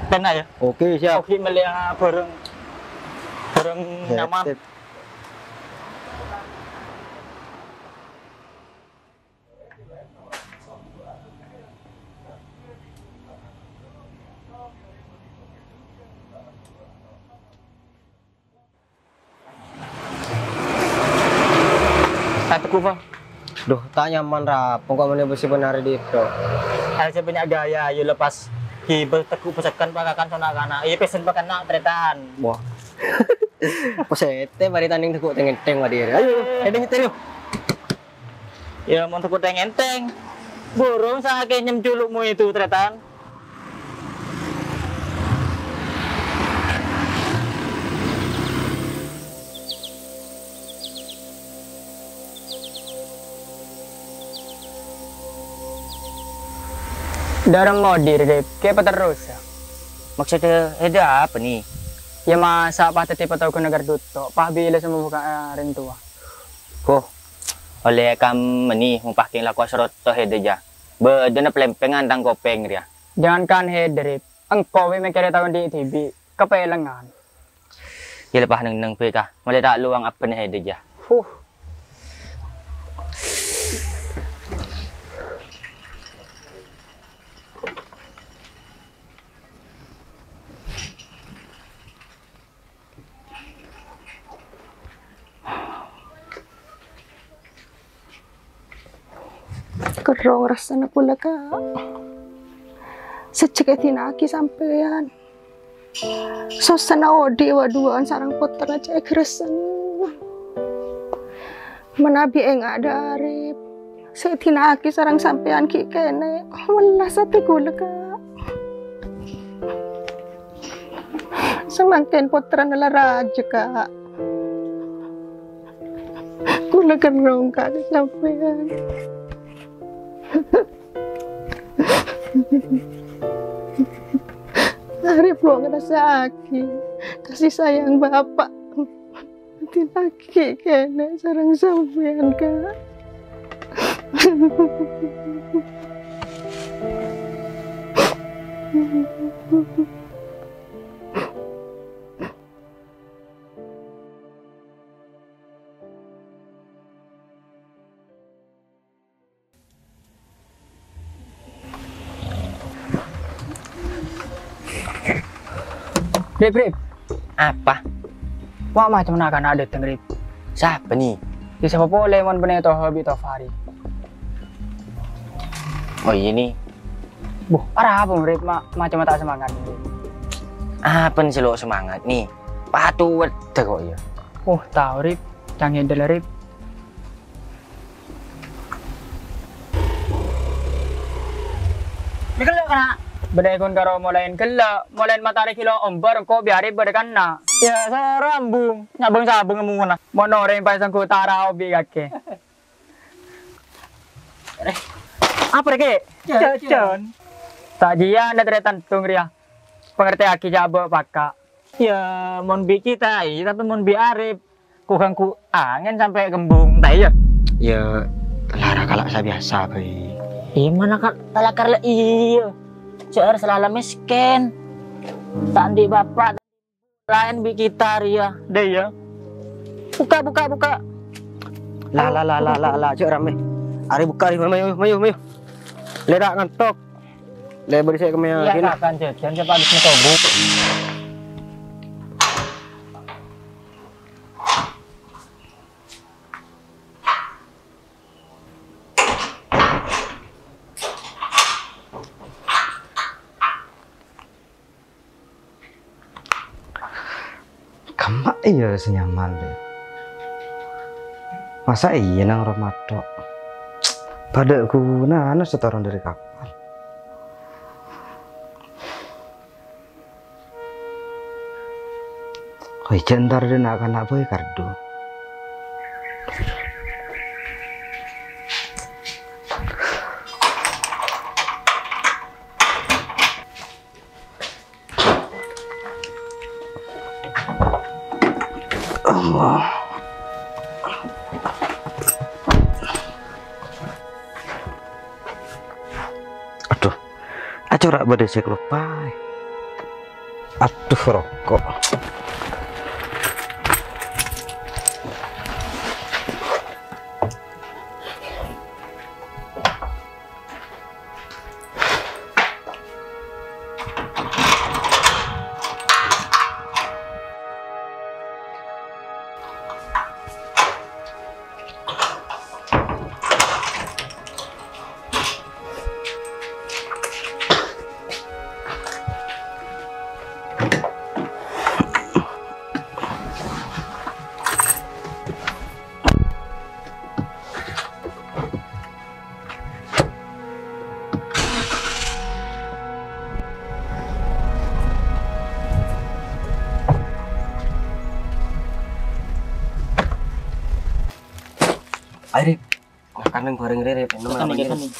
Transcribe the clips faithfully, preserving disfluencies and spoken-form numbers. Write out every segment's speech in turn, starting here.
Tenang ya. Oke, siap. Oke, melihat bareng, bareng. Siap, nyaman. Siap. Satu kupa. Duh, ta' nyaman, Rap. Engko' mending besi benar di itu. Ayo, saya banyak gaya, ayo lepas. Ki, be-, tegu pesekan pakakan sono kana. Iya, pesen pakan nak, tretan. Wah. Pesete, mari tanding tegu teng-enteng, Wadir. Ayo, ayo, enteng, enteng, yuk. Ya, mon tegu teng-enteng. Burung sakit nyem culukmu itu, tretan. Dârâmma odi', Rip, kè paterros, ya? Maksudnya, itu apa nih? Ya, masa' pas dhâddhi patoghuna kardhuto, pas bilâ sè mabuka, eh, rèng towa. Huh, ollè kam meni mopakè lako sroto hèdâ, ja. Bâdâna plèmpèngan tang kopèng rèya. Jangankan hèdâ, Rip. Engko' bi' mèkkèrè taon dhi'-dhibi', kapèlengan. Yâ, lepas neng-neng bhâi, ka. Malè ta' lowang abbâna hèdâ, ja. Huh. Kerrong rassana kaulâ, Ka'. Sajjhegghâ èdina'aghi sampèyan. Sossana odi' wa-duwâ'ân sareng pottrana cè' èghâressèn. Manabi enga' dâ' Arif, sè èdina'aghi sareng sampèyan ghi' kènè', mellas atè kaulâ, Ka'. Samangkèn pottrana la rajâ, Ka'. Kaulâ kerrong, Ka', ka sampèyan. Arif lo' ngarassa'aghi kasih sayang Bapa'. Èdina'aghi kènè' sareng sampèyan, Ka'. Rip, Rip. Apa? Wa' macem na'-kana' dâteng, Rip. Sapa, ni? Sapa polè mon bânnè Toha bi' Tofari. Oh, iyâ, ni. Buh, arapa, Rip? Ma-, macem ta' semangat, ni. Apa sè lo' semangat, ni? Patu weddha kok, ya. Oh, tao, Rip. Cangèdel, Rip. Ghellâ', kana'. Bâdâ èkon karo molaèn ghellâ', molaèn matarè ghilo' ombâr, engko' bi' Arif bâdâ kanna'. Ya, sarambung, nyabâng-sabâng emuna. Mon orèng paè sanggu tara obi' kakè. Apa rè, Kè? Jajan. Ta' jiyâ na' tarè tantung rèya. Pangartèyaghi jhâ' bâ' paka'. Ya, mon bi' kita, iyâ, tapè mon bi' Arif, ku-ghânggu angèn sampè' kembung, ta' iyâ? Ya, lara kala' sabiyasa bhâi. Iyâ, mana ka-, talakar la iyâ. Jhâ' arè salala mèskèn. Ta' andi' bapa', laèn bi' kita rèya, dâ' iyâ. Buka, buka, buka. La, la, la, la, la, la, jhâ' ramè. Arè buka, arè, mayu, mayu, mayu. Lè ta' ngantok. Lè bâri' sè kemmèya. Iyâ, kènè. Kakan jajan, sapa abis ngetobok. Kemma iyâ sè nyaman, Rè? Masa iyâ nang roma tok? Padâ ghunana sè toron dâri kapal. Oi, jhâ' entar dâ' na'-kana' bhâi kardhu. Allah. Adhu, acora' bâdâ sè kaloppaè. Aduh, roko'. Ayo, Rip. Makan rèng bhâreng rè, Rip. Enom. Makan rèng, makan rèng.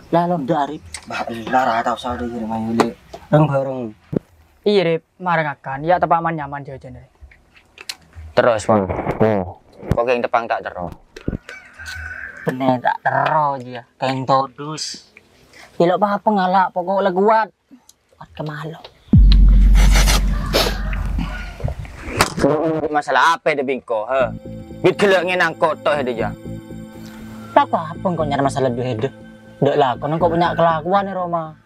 Lah, lo ndak, Rip. Bah, ella ra tao sè ḍâ' iyâ, Rip, ayo, Lè'. Rèng bhâreng. Iyâ, Rip. Mara ngakan. Yâ, teppa' man-nyaman jhâjhân, Rip. Terros, Mang. Hmm. Kok kèng teppa' ta' terro? Bhender ta' terro, jiyâ. Kèng todus. Yâ, lo' apa-apa ngala', pokok la kowat. Kuat kemalo. Masalah apa ḍâ' bi' engko', he? Bit ghellâ' ngènangko' to, he, ḍâ' iyâ. Lako apa engko' nyarè masalah ḍâ' iyâ? Ḍâ' lako engko' bânnya' kalakowan è roma.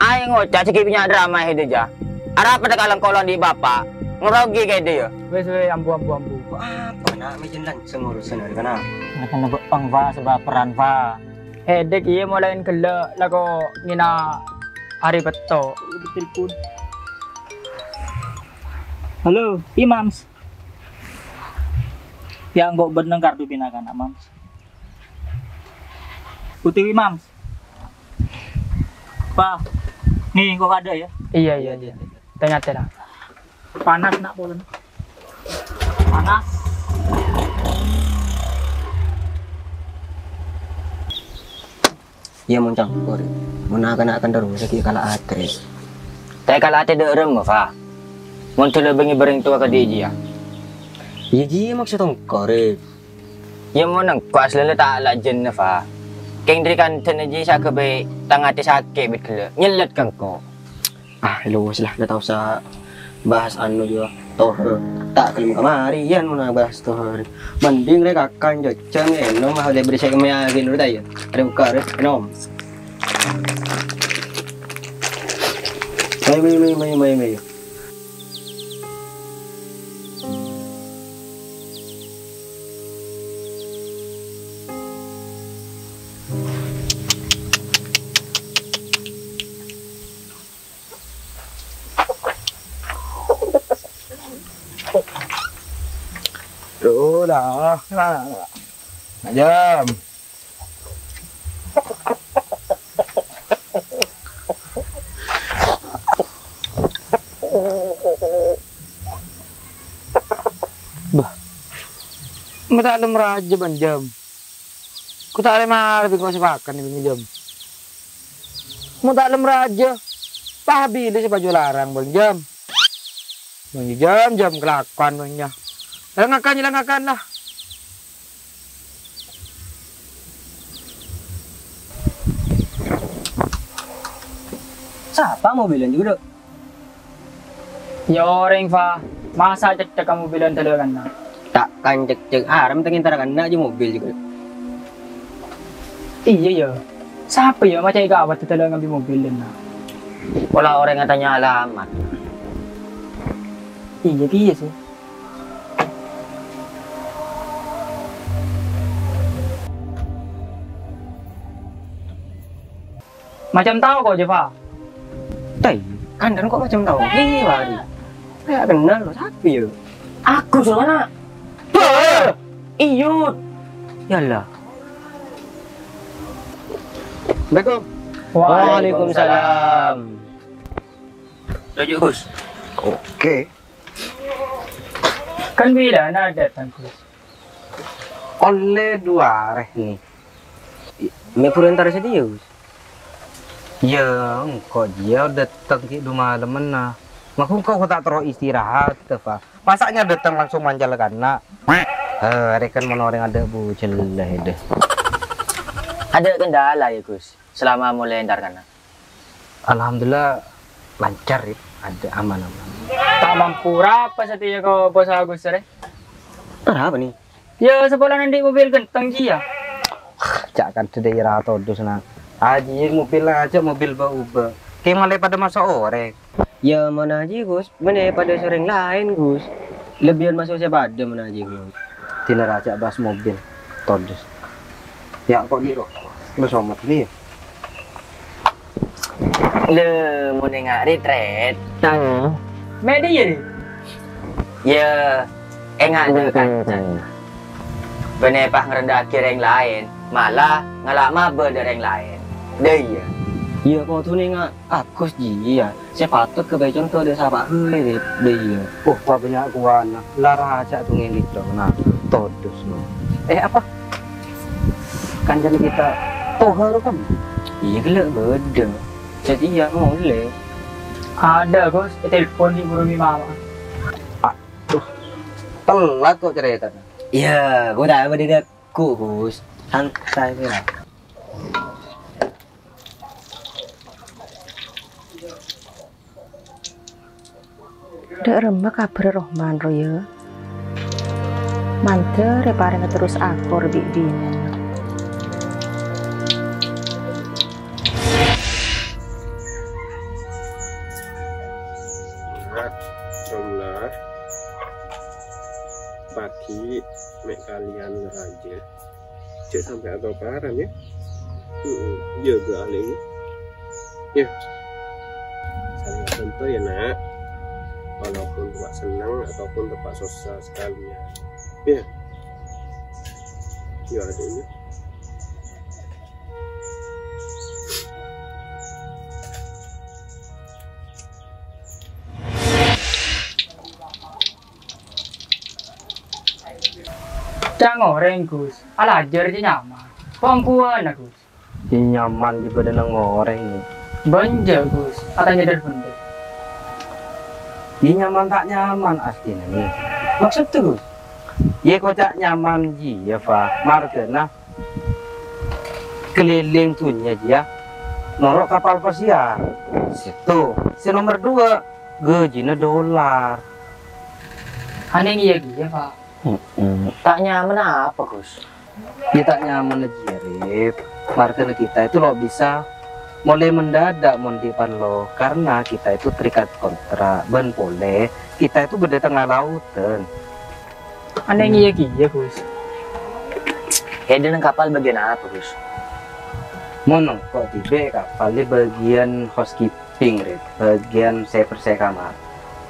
Ayo ngoca' sè ghi' bânnya' drama, he, ḍâ' iyâ. Arapa ta' kalangkong andi' bapa'? Ngrogi ka, he, ḍâ' iyâ. Wes, wes, ambu, ambu, ambu. Kok apa, Na'? Mèjân langsung urusan arè kana'. Ngènèng bâ'eng, Fa, sè bâperan, Fa. He, ḍâ' iyâ molaè ghellâ' lako ngèna arè petto. Halo, Imams. Yâ, engko' bânnè kardu pinakana, Mams. Putih, Mams. Wah, nih, engko' kaḍâ', yâ. Iyâ, iyâ, iyâ. Tanya tera. Panas, Na', polana. Panas. Iyâ, mon cangkor. Mon na'-kana' kan terros ghi' kala' atè. Ta' kala' atè ḍâ' remma, Fa. Mon ḍulâ bângè bâreng towa ka ḍi' jiyâ. Iyâ, jiyâ maksod engko', Rip. Iyâ, mon engko' aslina ta' lajânna, Fa. Kèng ḍâri kandhâna jiyâ sè aghâbây tang atè sakè' bit ghellâ'. Nyellet ka engko'. Ah, lo, wes lah, ta' osa bahas anu jiyâ. Tohar. Ta' ghellem kamarèyan mon bahas tohar. Mending rè kakan jhâjhân, ènom, ah, lè bâri' sè kemèyakin dulu ta' iyâ. Arè bukka', arè, ènom. Mayu, mayu, mayu, mayu, mayu, mayu. Duh, lah, lah, lah, lah. Nah, jam. Bâh. Mè' ta' lem rajâ, Bân Jam. Ko ta' lem arep engko' sè pakan, Bân Jam. Mo ta' lem rajâ, pabilâ sè paju larang, Bân Jam. Bân Jam, Jam kelakuan, Bân Jam. Lah ngakan, lah ngakan, lah. Sapa mobilan jiyâ, Dok? Yâ orèng, Fa. Masa cècèk ka mobilan dâlângana? Ta' kan cècèk, arèm ta' ngèntara kana' jiyâ mobil jiyâ. Iyâ, yâ. Sapa yâ maca'è ka awat dâlângana bi' mobil dâlângana? Pola orèng atanya alamat. Iyâ, kèya sih. Macem tao ko', Jeva? Tai, kandhâna ko' macem tao. Iyâ, wali. Kayak kenal lo, sapa yâ? Aku, Sulmana. Bâh! Iyut. Yâ Allah. Assalamualaikum. Waalaikumsalam. Lanjut, Gus. Oke. Kan bilâna dâteng, Gus. Ollè du arè, nè. Mè' buru entar sè dâ' iyâ, Gus? Yâ, engko' jiyâ dâteng ghi' du malem, na. Mako engko' ta' terro istirahat, Fa. Masa' nyar dâteng langsung mancal kana'? Heh, arè kan mon orèng adâ' bujel la, dâ. Adâ' kendala, yâ, Gus, selama molaè entar kana'? Alhamdulillah, Lancar, Rip. Ada aman-aman. Ta' mampu rapa satèya ko' bos Agus, rè? Arapa, nè? Yâ, sapolana andi' mobil ghenteng, jiyâ. Ca' kan dâdâ ira todus, na. Ajiyâ mobil ajâ mobil bâ-ubâ. Kè malè padâ maso' orèng. Yâ, mon ajiyâ, Gus. Bânnè padâ sareng laèn, Gus. Lebbiyân maso' sè padâ mon ajiyâ, Gus. Dinna rajâ bahas mobil. Todus. Yâ, ko' ghi' ro. Lu somat ni. Lè, mon enga' rit-ret. Tang. Mè' diyâ, Ri? Yâ, enga' dâ' kanca. Bânnè pas ngrendhâ'aghi rèng laèn, malah ngala' mabâ dâ' rèng laèn. Dâ' iyâ. Yâ, kodhu nènga' Agus jiyâ. Sè patot kabây conto dâ' sapa ghâllu, Rit. Dâ' iyâ. Oh, pa bânnya' kowana. La rajâ tu ngènè, Bro. Nah, todus, no. Eh, apa? Kancana kita Toha ro kan? Iyâ, ghellâ' bâdâ. Satèya molè. Ada, Gus. Telepon di buru mama. Aduh, telat kok ceritanya. Iyâ, gua tak ada di ku, Gus. Santai aja. Dâ' remma kabbhârrâ Rohman, ro, yâ? Mandhâr èparèngè terros akor bi' binèna. Nah, jumlah pagi mè' kalian ngeraja. Cè' sampè' atokaran, yâ. Heeh, jâgâ alèna. Yâ. Saling bantu, yâ, Nak. Walaupun tempat senang ataupun tempat susah sekalian. Yâ. Yâ, adiknya. Ca'na orèng, Gus. Alajâr jiyâ nyaman. Pongkuwâna, Gus. Jiyâ nyaman jiyâ bâdâ neng orèng. Bânjâ, Gus. Atanya dâr bhendher. Jiyâ nyaman ta' nyaman astina, nè. Maksodda, Gus? Yâ, koca' nyaman jiyâ, Fa. Marghâna keliling dunia jiyâ noro' kapal pesiar. Sèttong. Sè nomer dua, gajina dolar. Anèng iyâ kèya, Pak. Mm-mm. Ta' nyaman apa, Gus? Yâ, ta' nyaman jiyâ, Rip. Marghâna kita itu lo' bisa molè mendadak mon ghi' parlo, karena kita itu terikat kontrak, bân polè kita itu bâdâ tengnga laodhân. Anèng iyâ kèya, Gus. Head neng kapal bagian apa, Gus? Mon engko' dhibi' kapal è bagian housekeeping, Rip. Bagian sè bersè kamar.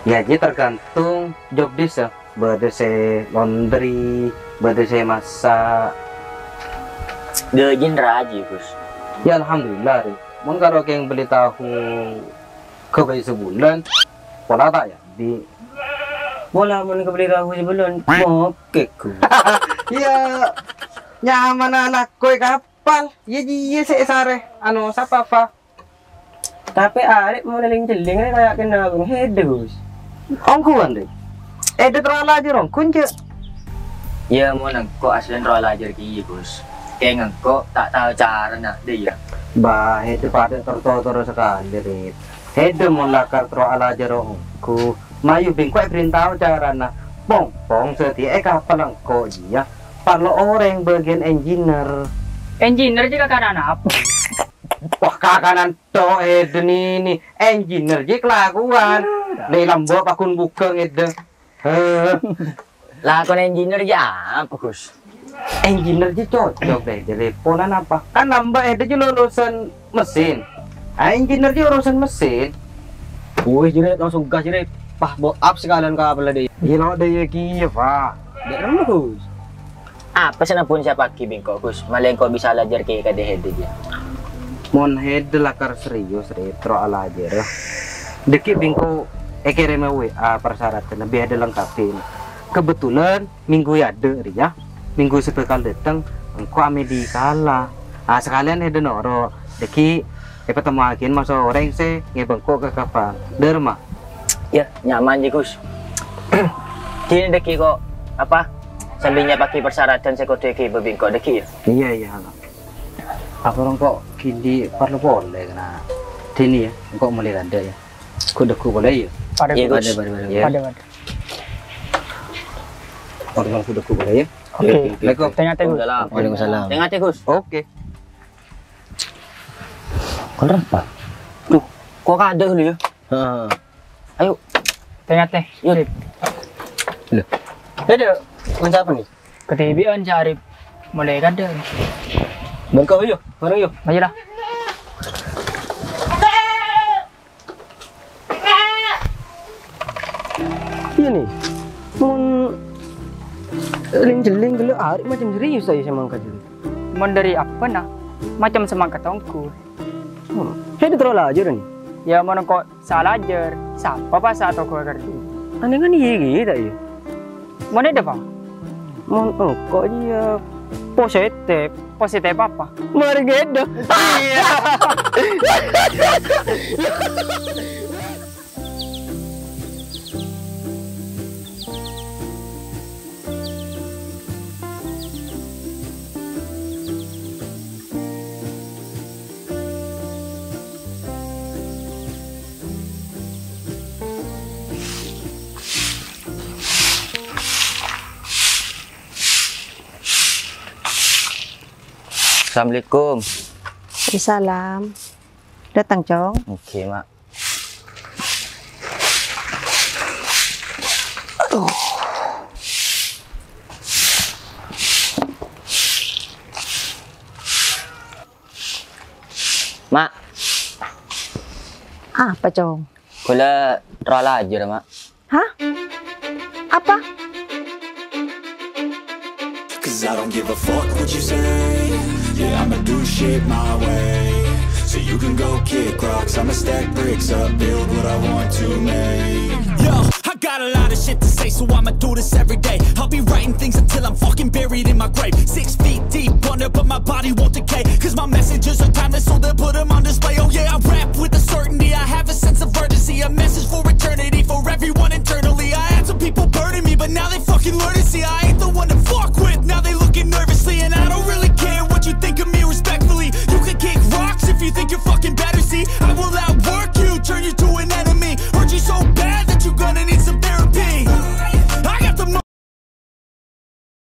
Yâ, jiyâ tergantung job desk, yâ. Bâdâ sè laundry, bâdâ sè massa'. Gajina rajâ, Gus. Yâ, alhamdulillah, Rip. Mon karo kèng bâli tahu kabây sabulân, pola ta' yâ? Di. Pola mon kabâli tahu sabulân, mokèk, Gus. Iyâ, nyamana lako è kapal. Iyâ, jiyâ sè èsarè. Anu, sapa, Fa? Tapè arè' mon lèng-cellèng rè kaya kènna' Gung Hèdè, Gus. Ongghuwân, Rè. Hèdè terro alajâr ongghu, cè'. Iyâ, mon engko' asli terro alajâr kèya, Gus. Kèng engko' ta' tao carana, dâ' iyâ. Bâ, Hèdè padâ terro-terro sakalè, Rè. Hèdè mon lakar terro alajâr ongghu, mayu bi' engko' èparèntao carana. Pong-pong satèya è kapal engko' jiyâ parlo orèng bagian engineer. Engineer jiyâ kakanan apa? Wah, kakanan to' Hèdè nènè. Engineer jiyâ kalakowan. Lè lambâ' paggun bhughâng Hèdè. Heh. Lakon engineer jiyâ apa, Gus? Engineer jiyâ cocok, Rè, jârèya. Polana napa? Kan lambâ' Hèdè jiyâ lulusan mesin. Ah, engineer jiyâ urusan mesin. Wis, jârèya langsung gas, jârèya. Pas bo' up sakalèyan ka apa la, Dè? Iyâ, lo' dâ' iyâ kèya, Pak. Dâ' remma, Gus. Apa sè ampon èsiappaghi bi' engko', Gus? Malè engko' bisa alajâr kèya kadhi Hèdè jiyâ. Mon Hèdè lakar serius, Rè, terro alajâr. Dâgghi' bi' engko' èkèrèmè W A parsyaratanna bi' Hèdè lengkabhi. Kebetulan minggu è adâ' rèya, minggu sè bhâkal dâteng, engko' amèdikala. Ah, sakalèyan Hèdè noro'. Dâgghi' èpatemmowaghiyân maso' orèng sè ngèbâ engko' ka kapal. Dâ' remma? Yâ, nyaman jiyâ, Gus. Dinna dâgghi' ko', apa, sambi nyiappaghi parsaratan sè kodhu èghibâ bi' engko' dâgghi', yâ? Iyâ, iyâ, halo. Apa engko' ghini parlo polè kana' dinna, yâ? Engko' molè kadâ', yâ. Kodhu-kodhu polè, yâ? Padâ, Gus. Padâ, padâ, padâ. Padâ, padâ. Orèng kodhu-kodhu polè, yâ? Oke. Assalamualaikum. Tèngngaghi, Gus. Waalaikumsalam. Tèngngaghi, Gus. Oke. Kenapa? Duh, kok ada dulu ya? Heeh. Ayo. Tèngngaghi. Yuk. Sip. Loh. Ada, mon sapa nih? Katèbè'an si Arif. Mulai kadâ. Bângko, yuk. Bareng, yuk. Ayo lah. Iyâ, nè. Mon lèng-jhelling ghellâ' arè' macem serius aja sè mangkat jârèya. Mon dâri apa, na? Macem sè mangkat ongghu. Hmm. Sè terro lajâr, nè. Yâ, mon engko' sè alajâr, sapa pas sè atoghuwâ kerdu? Anèngan iyâ ghi' ta' iyâ? Mon èdâ, Bang? Mon engko' iyâ positif. Positif apa? Marè ngèdâ. Iyâ. Assalamualaikum. Waalaikumsalam. Dâteng, Cong. Oke, Mak. Aduh. Mak. Apa, Cong? Kaulâ terro lajâr, Mak. Hah? Apa? 'Cause I don't give a fuck what you say. Yeah, I'ma do shit my way. So you can go kick rocks, I'ma stack bricks up, build what I want to make. Yo, I got a lot of shit to say, so I'ma do this every day. I'll be writing things until I'm fucking buried in my grave. Six feet deep under, but my body won't decay. 'Cause my messages are timeless, so they'll put 'em on display. Oh yeah, I rap with a certain